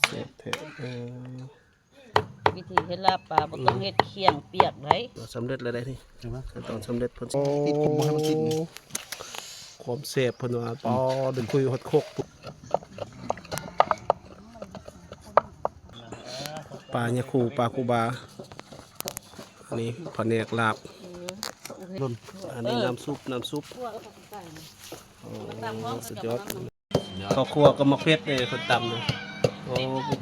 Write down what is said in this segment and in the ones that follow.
ແຊບແທ້ ເອີ ວິທີເຮັດລາບປາບໍ່ຕ້ອງເຮັດຄຽງປຽກໃດ໋. ສຳເລັດແລ້ວໄດ໋ນີ້ ເຫັນບໍ່? ຂັ້ນຕອນສຳເລັດເພິ່ນ ໂອ້ ຕິດຄຸມບໍ່ໃຫ້ມັນຕິດນີ້ ຄວາມແຊບເພິ່ນວ່າ ອໍ ໄດ້ຄຸຍຮອດຄົກ ປາຍາຄູ ປາຄູບາ ອັນນີ້ພະແນກລາບ ເອີ ອັນນີ້ນ້ຳຊຸບ ນ້ຳຊຸບ ໂອ້ ສຸດຍອດ. ເຂົ້າຂົ້ວກັບໝາກເຜັດເດ້ ເພິ່ນຕຳເດ້. ໂອ້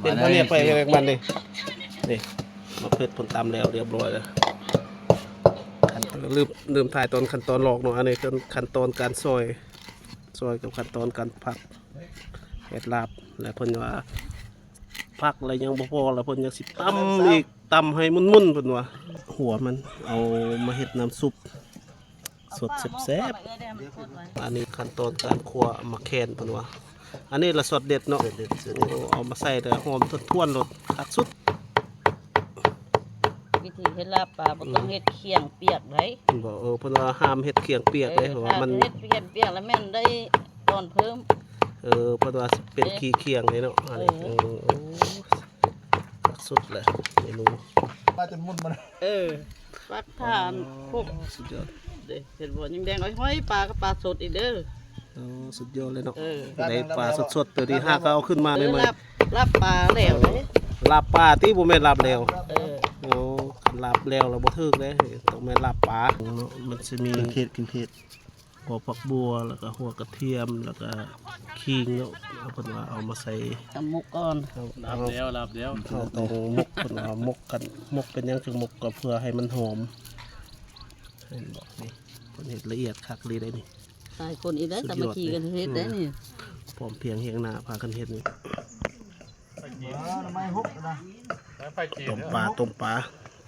ເປັນພະແນກໃຜພະແນກມັນເດ້. ນີ້ ໝາກເຜັດເພິ່ນຕຳແລ້ວຮຽບຮ້ອຍແລ້ວ. ລືມ ລືມຖ່າຍຕອນຂັ້ນຕອນລອກເນາະ. ອັນນີ້ເປັນຂັ້ນຕອນການຊອຍ ຊອຍກັບຂັ້ນຕອນການພັກ ເຮັດລາບ ແລະ ເພິ່ນວ່າພັກແລ້ວຍັງບໍ່ພໍ ແລ້ວເພິ່ນຍັງຊິຕຳອີກ ຕຳໃຫ້ໝຸ່ນໆ ເພິ່ນວ່າ. ຫົວມັນເອົາມາເຮັດນ້ຳຊຸບ ສົດແຊບໆ. ອັນນີ້ຂັ້ນຕອນການຂົ້ວໝາກແຄນເພິ່ນວ່າ. ອັນນີ້ລະຊອດເດັດເນາະ. ໂອ້ ເອົາມາໃສ່ແລ້ວຫອມທວນໆໂລດ ຄັກສຸດ. ວິທີເຮັດລາບປາບໍ່ຕ້ອງເຮັດຄຽງປຽກໃດ໋. ເພິ່ນວ່າ ເອີ ເພິ່ນວ່າຫ້າມເຮັດຄຽງປຽກເດ້ ເອີ ເພາະວ່າມັນ ເຮັດຄຽງປຽກແລ້ວແມ່ນໄດ້ຕອນເພີ່ມ. ເອີ ເພິ່ນວ່າຊິເປັນ ເອີ ຂີ້ຄຽງເດ້ເນາະ. ອັນນີ້ ເອີ ເອີ ໂອ້ ຄັກສຸດແຫຼະເມນູ ມາຈົນໝຸ່ນມັນ ເອີ ປັກທານ ອໍ ຄົກ ສຸດຍອດເດ້. ເຫັນບໍ່ ຍັງແດງຫ້ອຍໆ ປາກັບປາສົດອີກເດີ. ໂອ້ ສຸດຍອດເລີຍເນາະ. ເອີ ໄດ້ປາສົດໆ ໂຕນີ້ຫາກະເອົາຂຶ້ນມາໃໝ່ໆ. ເອີ ລາບ ລາບປາແລ້ວເດ້. ລາບປາຕິ ບໍ່ແມ່ນລາບແລ້ວ. ເອີ ໂອ້ ຄັນລາບແລ້ວລະບໍ່ຖືກເດ້ ຕ້ອງແມ່ນລາບປາເນາະ. ມັນຊິມີເຄື່ອງເທດ ເຄື່ອງເທດ ຫົວຜັກບົວ ແລ້ວກະຫົວກະທຽມ ແລ້ວກະຂີງເນາະ. ເພິ່ນວ່າເອົາມາໃສ່ ຕຳໝົກກ່ອນ. ລາບແລ້ວ ລາບແລ້ວ ເຮົາຕ້ອງໝົກ. ເພິ່ນວ່າໝົກກັນ ໝົກເປັນຫຍັງຈຶ່ງໝົກ ກໍເພື່ອໃຫ້ມັນຫອມ. ເຫັນບໍ່ນີ້ ເພິ່ນເຮັດລະອຽດຄັກອີ່ຫຼີໄດ໋ນີ້. ຫຼາຍຄົນອີກໄດ໋ ສາມັກຄີກັນເຮັດໄດ໋ນີ້. ພ້ອມພຽງຮຽງໜ້າພາກັນເຮັດນີ້. ຕົ້ມປາ ຕົ້ມປາ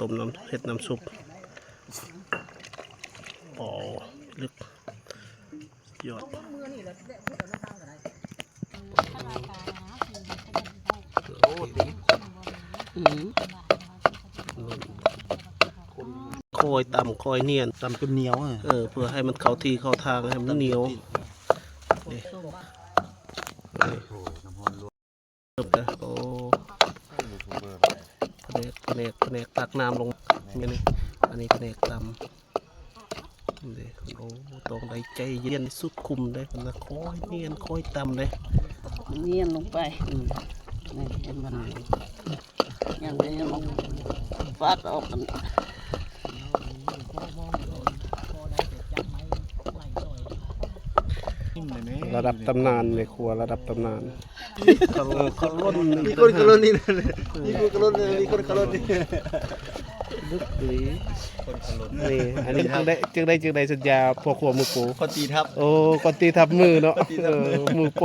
ຕົ້ມນ້ຳ ເຮັດນ້ຳຊຸບ. ອໍ ລຶກ ຍອດ ອືມ ຄ່ອຍຕຳ ຄ່ອຍນຽນ ຕຳຈົນໜຽວ. ເອີ ເພື່ອໃຫ້ມັນເຂົ້າທີ່ເຂົ້າທາງ ໃຫ້ມັນໜຽວ. ນີ້ ໂອ້ ພະແນກ ພະແນກ ພະແນກຕັກນ້ຳລົງ. ນີ້ ອັນນີ້ພະແນກຕຳເດ້. ໂອ້ ຕ້ອງໄດ້ໃຈເຢັນສຸດຂຸມເດ້ ເພິ່ນນະ ຄ່ອຍນຽນ ຄ່ອຍຕຳເດ້ ນຽນລົງໄປ. ອືມ ນີ້ ເຫັນມັນ ຍັງໄດ້ມາຟັກອອກກັນ. ລະດັບຕຳນານ ແມ່ຄົວລະດັບຕຳນານ. ເອີ ເຂົາ ເຂົາລົ້ນ ມີຄົນເຂົາລົ້ນນີ້ ມີຄົນເຂົາລົ້ນນີ້ ລຶກດີ. ຄົນເຂົາລົ້ນນີ້ ອັນນີ້ຈຶ່ງໄດ້ ຈຶ່ງໄດ້ ຈຶ່ງໄດ້ສັນຍາພໍ່ຄົວມືໂປ. ຄົນຕີທັບ ໂອ້ ຄົນຕີທັບມືເນາະ. ຄົນຕີທັບມື ເອີ ມືໂປ.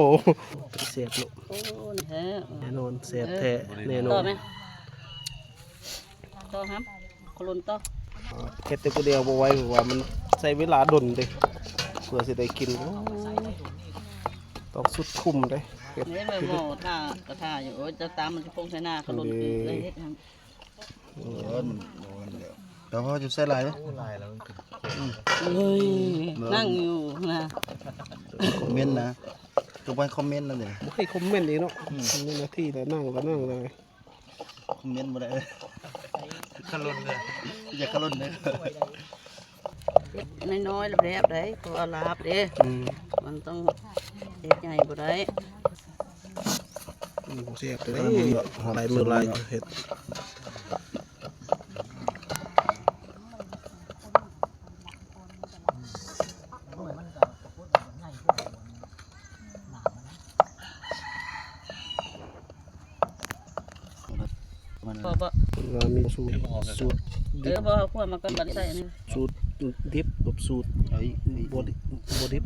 ແຊບເນາະ. ໂອ້ ແທ້ ແນ່ນອນ ແຊບແທ້ ເອີ ແນ່ນອນ. ຕໍ່ໄໝ? ຕໍ່ຫຳ ເຂົາລົ້ນຕໍ່. ເຮັດແຕ່ຜູ້ດຽວບໍ່ໄຫວ ເພາະວ່າມັນໃຊ້ເວລາດົນເດ້ ເພື່ອຊິໄດ້ກິນ. ໂອ້ ຕ້ອງສຸດຂຸມເດ້ ເຮັດ ນີ້ແມ່ນໝໍ້ຖ້າ ກະຖ້າຢູ່. ໂອ້ຍ ຈະຕາມມັນຊິໂປ່ງໃສ່ໜ້າເຂົາລົ້ນ ເອີ ເຮັດຫຍັງ. ເອີ ມັນ ໂອ້ ແລ້ວ ແຕ່ວ່າຈະໃສ່ຫຼາຍເດ້. ໂອ້ ຫຼາຍແລ້ວ ອືມ ເອີຍ ເນາະ ນັ່ງຢູ່ນະ. ຄອມເມັນນະ ຈະໄປຄອມເມັນນັ້ນເດ້ ບໍ່ໃຫ້ຄອມເມັນອີກເນາະ. ອືມ ຄອມເມັນໜ້າທີ່ແລ້ວ ນັ່ງກໍນັ່ງເລີຍ. ຄອມເມັນບໍ່ໄດ້ ຄາລົນເລີຍ ຢ່າຄາລົນເດີ. ເຮັດນ້ອຍໆ ແບບໃດ ເພາະວ່າລາບເດ້. ອືມ ມັນຕ້ອງເຮັດໃຫຍ່ບໍ່ໄດ້. ອືມ ແຊບເດ້ ຫຼາຍມື້ຫຼາຍເຮັດ. ພໍບໍ່? ເພິ່ນວ່າມີສູດ ສູດ ເອີ ດິບ ບໍ່ ເອົາຂົ້ວມາກ່ອນ ບັດໃສ່ອັນນີ້ ສູດດິບກັບສູດ ເອີ ບໍ່ດິບ ບໍ່ດິບ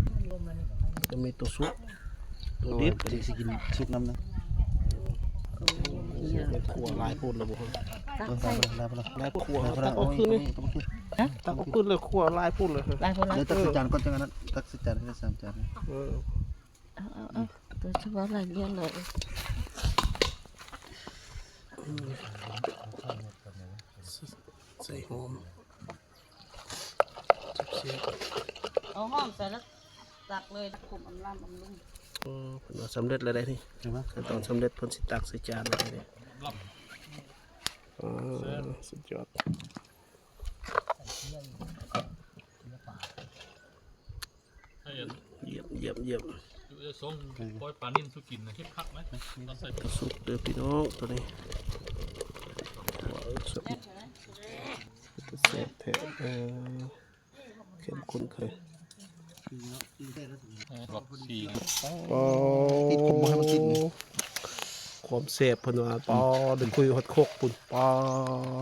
ຈະມີຕົວສຸກ ຕົວດິບ ຊິ ຊິກິນສຸກນຳນະ. ໂອ້ຍ ຂົ້ວຫຼາຍໂພດແລ້ວບໍ່? ຕັກໃສ່ ຫຼາຍໂພດ ຫຼາຍໂພດ ຕັກເອົາຄືນນີ້ ຕັກເອົາຄືນ ຮະ? ຕັກເອົາຄືນແລ້ວ ຂົ້ວຫຼາຍໂພດແລ້ວ ຫຼາຍໂພດ ເອີ ຕັກໃສ່ຈານກ່ອນ ຈັ່ງອັນນັ້ນ ຕັກໃສ່ຈານ ໃຫ້ສາມຈານ. ເອີ ເອົາ ເອົາ ເອົາ ຕົວສະເພາະຫຼາຍເລື່ອງເລີຍ ໃສ່ຫອມ ແຊບໆ ເອົາຫອມໃສ່ແລ້ວ ຕັກເລີຍ ຂຸມອຳລຳອຳລຸງ. ເພິ່ນວ່າສຳເລັດແລ້ວໄດ໋ນີ້ ເຫັນບໍ່? ຂັ້ນຕອນສຳເລັດ ເພິ່ນຊິຕັກໃສ່ຈານແລ້ວນີ້. ອໍ ສຸດຍອດ. ໃຫ້ອັນ ຢ້ຽມ ຢ້ຽມ ຢ້ຽມ ຈຸຈະສົ່ງ ເອີ ປ່ອຍປານິນສູ່ກິນນະ ເຮັດຄັກນະ ຕອນໃສ່ ກະສຸກເດີພີ່ນ້ອງ ໂຕນີ້ ແຊບແທ້ ເອີ ເຂັ້ມຂຸ້ນເຄີຍ ເອີ ບັກຊີນະ ອໍ ຕິດຂົມບໍ່ໃຫ້ມັນກິນ ຄວາມແຊບເພິ່ນວ່າ ອໍ ໄດ້ຄຸຍຮອດຄົກພຸ້ນ ອໍ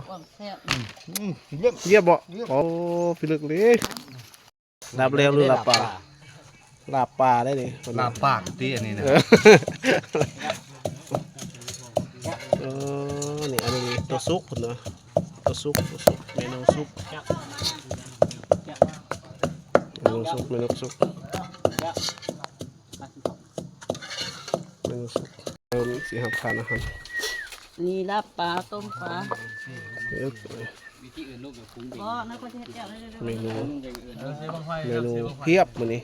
ຄວາມແຊບ ອືມ ຢ້ຽມ ຢ້ຽມບໍ່? ຢ້ຽມ ອໍ ພິລຶກເລີຍ. ລາບແລ້ວຫຼືລາບປາ? ລາບປາໄດ໋ນີ້ ລາບປາກຕິອັນນີ້ນະ ເອີ ເອີ ນີ້ ອັນນີ້ຕົວສຸກພຸ້ນນະ ຕົວສຸກ ຕົວສຸກ ເມນູສຸກ ເມນູສຸກ ເມນູສຸກ ເມນູສຸກ. ເລີ່ມຊິຮັບທານອາຫານ ນີ້ລາບປາ ຕົ້ມປາ ເອີ ວິທີອື່ນລູກ ບໍ່ ນັ້ນກໍເຮັດແຈ່ວ ເມນູ ເມນູພຽບມື້ນີ້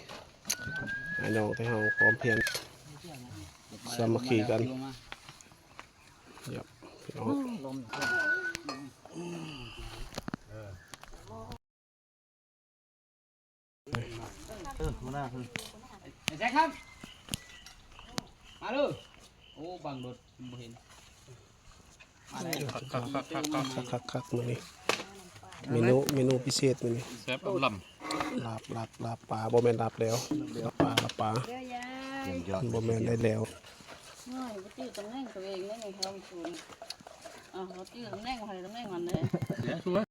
ອ້າຍນ້ອງແຕ່ເຮົາພ້ອມພຽງສາມັກຄີກັນ ເອີ ພີ່ນ້ອງ. ເອີ ຫົວໜ້າເພິ່ນ ໄອ້ແຊກ ມາເດີ ໂອ້ ບັງລົດບໍ່ເຫັນ ມາເລີຍ ຄັກໆໆໆ ມື້ນີ້ ເມນູ ເມນູພິເສດມື້ນີ້ ແຊບລ້ຳ ລາບ ລາບ ລາບປາ ບໍ່ແມ່ນລາບແລ້ວ ລາບປາ ລາບປາ ເດີຍາຍ ບໍ່ແມ່ນໄດ້ແລ້ວ ໂອ້ຍ ບໍ່ຈື່ຕຳແໜ່ງຕົວເອງເດ້ນີ້ ເຮົາສູນ ອ້າວ ບໍ່ຈື່ຕຳແໜ່ງໃຜຕຳແໜ່ງມັນເດ້.